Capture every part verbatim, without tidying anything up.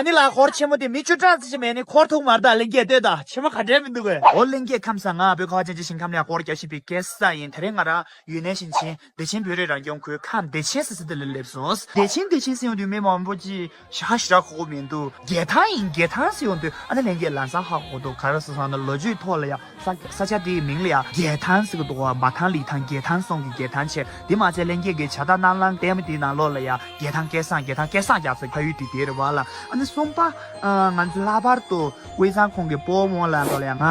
ཨ་ནི་ལ་འཁོར་ཆེན་མོ་དེ་མི་བཅུ་ཕྲག་ཙམ་ཞིག་མེད་ནི་འཁོར་ཐུག་མ་རེད་ད། ལྷན་རྒྱས་ལྟོས་དང་། ཆེན་མོ་ག་འདྲ་མི་འདུག་གས། འོ་ལྷན་རྒྱས་ཁམས་བཟང་། ང་བོད་ཁ་བ་ཅན་གྱི་ཞིང་ཁམས་ནས་འཁོར་རྒྱག་བཞིན་པའི་སྐལ་བཟང་ཡིན། དེ་རིང་ང་རང་ཡུན་ནན་ཞིང་ཆེན་བདེ་ཆེན་བོད་རིགས་རང་སྐྱོང་ཁུལ་ཁམས་བདེ་ཆེན་ཟེར་ས་དེ་ལ་སླེབས་སོང་། བདེ་ཆེན་བདེ་ཆེན་ཟེར་ཡོང་དུས་མི་མང་པོ་ཅིག་ཧ་ཞེ་དྲག་གོ་གི་མི་འདུག་རྒྱལ་ཐང་ཡིན། རྒྱལ་ཐང་ཟེར་ཡོང་དུས་ཨ་ནི་ལྷན་རྒྱས་ལམ་སང་ཧ་གོ་འདུག་ག་རེ་ཟེར་སོང་ན་ལོ་རྒྱུས་ཐོག་ལ་ཡ། ས་ས་ཆ་དེའི་མིང་ལ་ཡ་རྒྱལ་ཐང་ཟེར་གི་འདུག་ག་འབའ་ཐང་ལི་ཐང་རྒྱལ་ཐང་སོང་གི་རྒྱལ་ཐང་བྱས། དེ་མ་ཚད་ལྷན་རྒྱས་ཀྱི་བྱ་དག་གནང་ལམ་ལྟད་མོ་དེའི་ནང་ལོགས་ལ་ཡ་རྒྱལ་ཐང་སྐལ་བཟང་རྒྱལ་ཐང་སྐལ་བཟང་རྒྱག་ཚེ་ཕ་ཡུལ་དེ་དེ་རེད་བ་ལ། ཨ་ནི་གསུམ་པ། ཨ། ང་ཚོ་ལྷག་པར་དུ་དབུས་གཙང་ཁོངས་ཀྱི་སྤོ་བོ་མོ་ལ་ལ་ཡ་ང་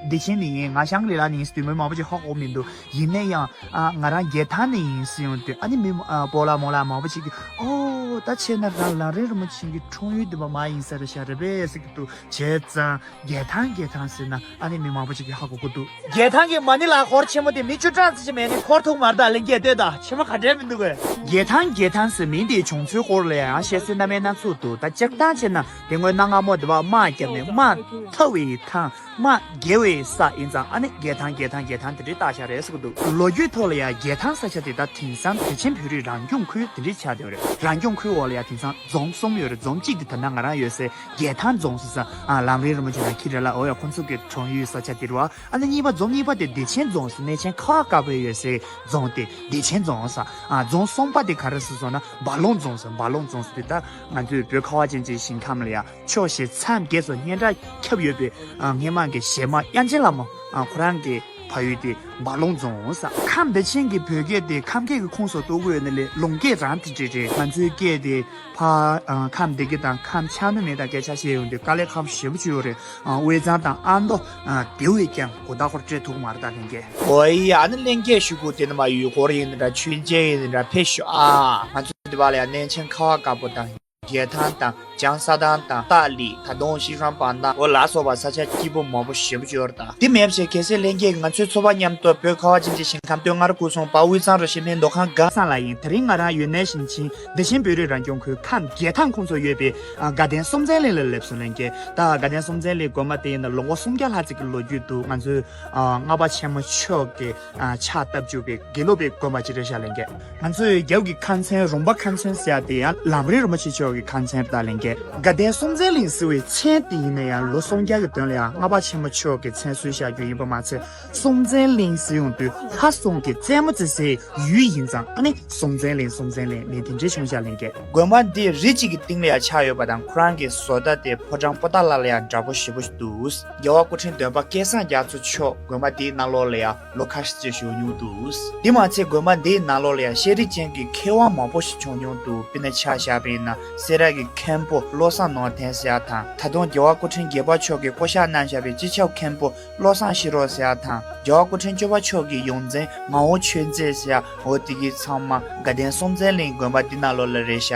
བདེ་ཆེན་ནས་ཡིན། ང་ཤང་རི་ལ་ནས་ཡིན་ཟེར་དུས་མི་མང་པོ་ཅིག་ཧ་གོ་མི་འདུག་ཡིན་ན་ཡང་། ཨ། ང་རང་རྒྱལ་ཐང་ནས་ཡིན་ཟེར་ཡོང་དུས་ཨ་ནི་མི་མ་ཨ། སྤོ་ལགས་མོ་ལགས་མང་པོ་ཅིག་གིས་ཨོ་ད་བྱས་ན་རང་ལམ་རིམ་རིན་པོ་ཆེ་གི་འཁྲུངས་ཡུལ་འདི་པ་མ་ཡིན་ས་རེད་ཤག་རེད་པས་ཟེར་གི་འདུག་བྱས་ཙང་རྒྱལ་ཐང་རྒྱལ་ཐང་ཟེར་ན་ཨ་ནི་མི་མང་པོ་ཅིག་གིས་ཧ་གོ་གི་འདུག་རྒྱལ་ཐང་གི་མ་ཎི་ལ་འཁོར་ཆེན་མོ་དེ་མི་བཅུ་ཕྲག་ཙམ་ཞིག་མེད་ནི་འཁོར་ཐུག་མ་རེད་ད། ལྷན་རྒྱས་ལྟོས་དང་། ཆེན་མོ་ག་འདྲ་མི་འདུག་གས། རྒྱལ་ཐང་རྒྱལ་ཐང་ཟེར་མིང་དེའི་བྱུང་ཚུལ་སྐོར་ལ་ཡང་བཤད་སྲོལ་སྣ་མིན་སྣ་ཚོགས་འདུག་ད་སྤྱིར་བཏང་བྱས་ན་དེ་སྔོན་གནའ་སྔ་མོ་དེ་པ་དམག་བརྒྱབ་ནས་དམག་ཐབས་པའི་ཐང་། དམག་རྒྱལ་བའི་ས་ཡིན་ཙང་ཨ་ནི་རྒྱལ་ཐང་རྒྱལ་ཐང་རྒྱལ་ཐང་དེ་འདྲའི་བཏགས་བཞག་རེད་ཟེར་གི་འདུག་ལོ་རྒྱུས་ཐོག་ལ་ཡང་རྒྱལ་ཐང་ས་ཆ་དེ་ད་དེང་སང་བདེ་ཆེན་བོད་རིགས་རང་སྐྱོང་ཁུལ་དེ་འདྲའི་ཆགས་བསྡད་ཡོད་རེད། རང་སྐྱོང་ཁུལ་འོག་ལ་ཡང་དེང་སང་རྫོང་གསུམ་ཡོད་རེད། རྫོང་གཅིག་དེ་ད་ལྟ་ང་རང་ཡོད་སའི་རྒྱལ་ཐང་རྫོང་ཟེར་ས། ཨ། ལམ་རིམ་རིན་པོ་ཆེ་དང་ཁྱི་རེ་ལ། འོ་ཡ། ཁོ་ཚོ་གི་གྲོང་ཡུལ་ས་ཆ་དེ་རེད་བ། ཨ་ནི་གཉིས་པ། རྫོང་གཉིས་པ་དེ་བདེ་ཆེན་རྫོང་ཟེར། གནས་ཆེན་ཁ་བ་དཀར་པོ་ཡོད་སའི་རྫོང་དེ་བདེ་ཆེན་རྫོང་ཟེར། ཨ། རྫོང་གསུམ་པ་དེ་ག་རེ་ཟེར་སོང་ན་འབའ་ལུང་རྫོང་ཟེར། འབའ་ལུང་རྫོང་ཟེར་དུས་ད་ང་ཚོའི་བོད་ཁ་བ་ཅན་གྱི་ཞིང་ཁམས་ལ་ཡང་ཕྱོགས་བཞི་མཚམས་བརྒྱད་སོགས་སྙན་གྲགས་ཁྱབ་ཡོད་པའི། ཨ། སྔོན་མ་གི་གཞས་མ་དབྱངས་ཅན་ལྷ་མོ། ཨ། ཁོ་རང་གི་ཕ་ཡུལ་དེ་འབའ་ལུང་རྫོང་ཟེར། ཁམས་བདེ་ཆེན་གྱི་བོད་སྐད་དེ་ཁམས་སྐད་ཀྱི་ཁོངས་སུ་གཏོགས་ཀྱི་ཡོད་ན་ལས་ལུང་སྐད་རང་དེ་འདྲ་རེད། ང་ཚོའི་སྐད་དེ་ཕ། ཨ། ཁམས་བདེ་སྐྱིད་དང་ཁམས་ཆགས་མི་མེད་དང་སྐད་ཆ་བཤད་ཡོང་དུས་དཀའ་ལས་ཁག་པོ་ཞེ་པོ་ཅིག་ཡོད་རེད། ཨ། དབུས་གཙང་དང་ཨ་མདོ། ཨ། དེ་བས་ཀྱང་གོ་བརྡ་ཁོ་སྤྲད་ཐུབ་མ་རེད་ད་ལྷན་རྒྱས། ཨོ་ཡ། ཨ་ནི་ལྷན་རྒྱས་ཞུ་གི་དེ་ནི་མ་ཡུལ་སྐོར་ཡིན་ནི་འདྲ། མཆོད་མཇལ་ཡིན་ནི་འདྲ། ཕེབས་ཤོག་ཨ། ང་ཚོ་འདི་པ་ལ་ཡང་གནས་ཆེན་ཁ་བ་དཀར་པོ་དང་། རྒྱལ་ཐང་དང་། བྱང་ས་ཐང་དང་། སྟག་གླིང་། ད་དུང་ཤིང་རོང་བ་དང་། འོ་ལ་སོགས་པ་ས་ཆ་སྐྱིད་པོ་མང་པོ་ཞེ་པོ་ཅིག་ཡོད་རེད་ད། དེ་མེད་པ་བྱས་གལ་སྲིད་ལྷན་རྒྱས་ང་ཚོའི་ཚོགས་པ་མཉམ་དུ་བོད་ཁ་བ་ཅན་གྱི་ཞིང་ཁམས་སྟོད་མངའ་རིས་སྐོར་གསུམ་པ་དབུས་གཙང་རུ་བཞི་སྨད་མདོ་ཁམས་དགའ་ས་ལ་ཡིན། དེ་རིང་ང་རང་ཡུན་ནན་ཞིང་ཆེན་བདེ་ཆེན་བོད་རིགས་རང་སྐྱོང་ཁུལ་ཁམས་རྒྱལ་ཐང་ཁོངས་སུ་ཡོད་པའི། ཨ། དགའ་ལྡན་སུམ་རྩེན་གླིང་ལ་སླེབས་སོང་ལྷན་རྒྱས། ད་དགའ་ལྡན་སུམ་རྩེན་གླིང་དགོན་པ་དེ་ཡིན་ན་ལོ་ངོ་སུམ་བརྒྱ་ལྷག་ཙམ་གྱི་ལོ་རྒྱུས་འདུག་ང་ཚོའི། ཨ། སྔགས་པ་ཆེན་མོ་མཆོག་གི། ཨ། ཕྱག་བཏབ་བཅུག་པའི་དགེ་ལུགས་པའི་དགོན་པ་ཅིག་རེད་ཤག་ལྷན་རྒྱས། ང་ཚོའི་རྒྱབ་ཀྱི་ཁང་ཚན། རོང་པ་ཁང་ཚན་ཟེར་ཡ་དེ་ཡང་ལམ་རིམ་རིན་པོ་ཆེ་མཆོག་གི་ཁང་ཚན་རེད་ད་ལྷན་རྒྱས། དགའ་ལྡན་སུམ་རྩེན་གླིང་ཟེར་བའི་མཚན་དེ་ཡིན་ན་ཡང་ལོ་སུམ་བརྒྱ་གི་དོན་ལ་ཡང་སྔགས་པ་ཆེན་མོ་མཆོག་གི་མཚན་གསོལ་བཞག་རྒྱུ་ཡིན་པ་མ་ཚད། སུམ་རྩེན་གླིང་ཟེར་ཡོང་དུས་ལྷ་སྲུང་གི་རྩེད་མོ་རྩེ་སའི་ཡུལ་ཡིན་ཙང་ཨ་ནི་སུམ་རྩེན་གླིང་། སུམ་རྩེན་གླིང་མིང་དེ་འདྲའི་བྱུང་ཤག་ལྷན་རྒྱས། དགོན་པ་འདི་རི་གཅིག་གི་སྟེང་ལ་ཡང་ཆགས་ཡོད་པ་དང་། ཁོ་རང་གི་བཟོ་ལྟ་དེ་ཕོ་བྲང་པོ་ཏཱ་ལ་ལ་ཡང་འདྲ་པོ་ཞེ་པོ་ཞིག་འདུག་རྒྱལ་བ་སྐུ་ཕྲེང་བདུན་པ་སྐལ་བཟང་རྒྱ་མཚོ་མཆོག་དགོན་པ་འདིའི་ནང་ལོགས་ལ་ཡང་ལོ་ཁ་ཤས་ཅིག་བཞུགས་མྱོང་འདུག་དེ་མ་ཚད་དགོན་པ་འདིའི་ནང་ལོགས་ལ་ཡང་ཤེས་རིག་ཅན་གྱི་མཁས་དབང་མང་པོ་ཞིག་བྱོན་མྱོང་འདུག་དཔེར་ན་ཆ་བཞག་པ་ཡིན་ན་སེ་ར་གི་མཁན་པོ་བློ་བཟང་ནོར་ལྡན་ཟེར་ཡ་དང་། ད་དུང་རྒྱལ་བ་སྐུ་ཕྲེང་བརྒྱད་པ་མཆོག་གིས་བསྐོ་བཞག་གནང་བཞག་པའི་སྤྱི་ཁྱབ་མཁན་པོ་བློ་བཟང་ཤེས་རབ་ཟེར་ཡ་དང་། རྒྱལ་བ་སྐུ་ཕྲེང་བཅུ་པ་མཆོག་གི་ཡོངས་འཛིན་ངག་དབང་ཆོས་མཛད་ཟེར་ཡ། འོ་དེ་གི་ཚང་མ་དགའ་ལྡན་སུམ་རྩེན་གླིང་དགོན་པ་འདི་ནང་ལོགས་ལ་རེད་ཤག་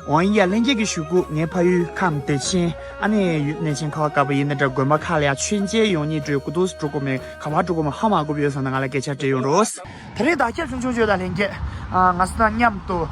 འོ་ཡིན་ཡ། ལྷན་རྒྱས་ཀྱིས་ཞུ་གི། ངའི་ཕ་ཡུལ་ཁམས་བདེ་ཆེན། ཨ་ནི་ཡུལ་གནས་ཆེན་ཁ་བ་དཀར་པོ་ཡིན་ན་འདྲ། དགོན་པ་ཁག་ལ་ཡང་མཆོད་མཇལ་ཡོང་སྙིང་འདོད་ཀྱི་འདུག་འགྲོ་དགོས་མེད། ག་པར་འགྲོ་དགོས་མེད་ཧ་མ་གོ་བ་ཡོད་ཙང་ང་ལ་སྐད་ཆ་དྲིས་ཡོང་རོགས། དེ་རིང་བརྡ་ཁྱབ་ཆུང་ཆུང་བརྗོད་དང་ལྷན་རྒྱས། ཨ། ང་ཚོ་དང་མཉམ་དུ།